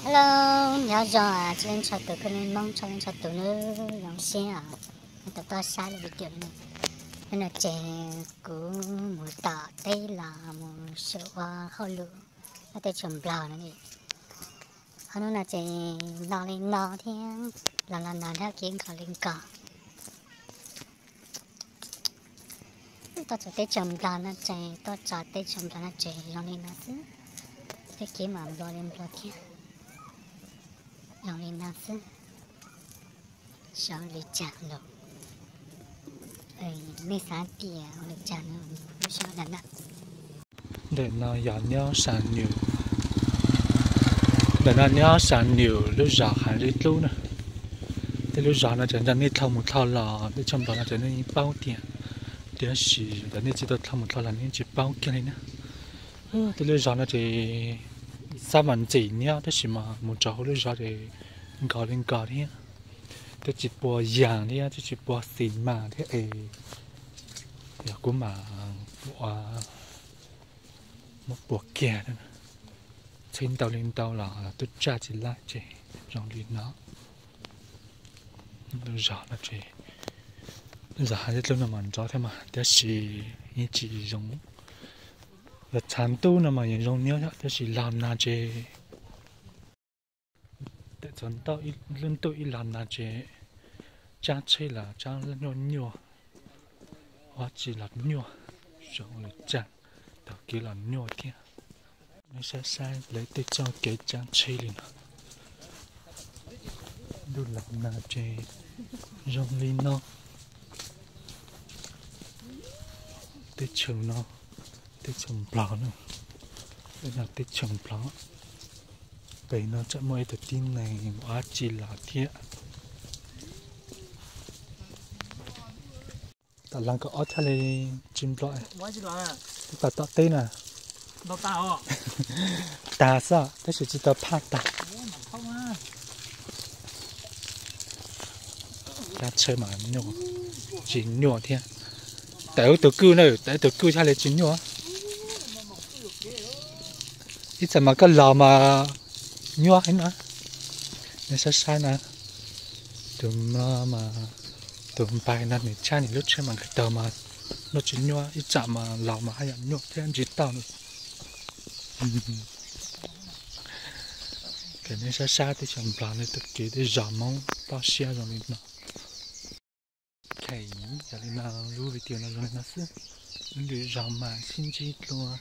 Hello, nyob zoo txog leej txhua tus, kwv tij Hmoob txhua leej txhua tus nawb, zoo siab os tau tuaj saib lub video no. Hnub no ces kuv mus tom teb los mus xyuas ua hauj lwm nyob teb chaws Nplog no. Hnub no ces los li no thiab, los los no thiab, kev nkos li nkos. Tuaj txog teb chaws Nplog no ces, tuaj txog teb chaws Nplog no ces zoo li no xwb, tej kev mas nplua li nplua thiab, zoo li no xwb. Xyov ua li cas los, nej xav tias ua li cas no, lub sij hawm no. Ntawm no yog nyob Sa Nwm, ntawm no nyob Sa Nwm lub zos Hav Zeb Dlub na. Tej lub zos no ces nrog nej dhau mus dhau los, teb chaws Nplog no ces nej yeej paub tiag, tiam sis ntawm nej tsis tau dhau mus dhau los nej yeej tsis paub kiag li na. Tej lub zos no ces xab mas ntxim nyob tab sis mas mus rau hauv lub zos ces nkos li nkos thiab, twb tsis pua yas thiab twb tsis pua xis mas thiab es, yog kuv mam ua muab pua kiag, txhij ntau li ntau los twb tsaj tsis laib ces zoo li no. Lub zos no ces, lub zos Hav Zeb Dlub no mas nrov thiab mas tab sis yeej tsis zoo. Yog tshav ntuj no mas yeej zoo nyob thiab tab sis los nag ces, txog ntua lub ntuj ib los nag ces tsab tsheb los tsab nyuaj nyuaj, ua tsis los nyuaj, zoo li cas taug kev los nyuaj thiab. Nej saib saib lawv tej txoj kev tsab tsheb li no. Ntuj los nag ces zoo li no. Teb chaws no, teb chaws Nplog na, no teb chaws Nplog. Pem no tseem muaj ib tug tib neeg ua tsis los thiab. Tom lees kaum ob thiaj li tsis nplua, twb tau tom teb na. Tag xwb tab sis tsis tau phaj tag. Cab tsheb mas nyuaj, tsis nyuaj thiab. Tawm tus kwj na, tawm tus kwj thiaj li tsis nyuaj. Ib txhia mas koj los mas nyuaj heev na. Nej saib saib na, tus no mas, tus npais no nws tshaj nws lub tsheb mas nqis taug mas nyuaj tsis nyuaj, ib txhia mas los mas haj yam nyuaj thiab ntsis tauj na. Ces nej saib saib teb chaws Nplog no tej kev tej zos Hmoob toj siab zoo li no. Ok, yog li no lub video no zoo li no xwb. Lwm zaus mas sib ntsib dua.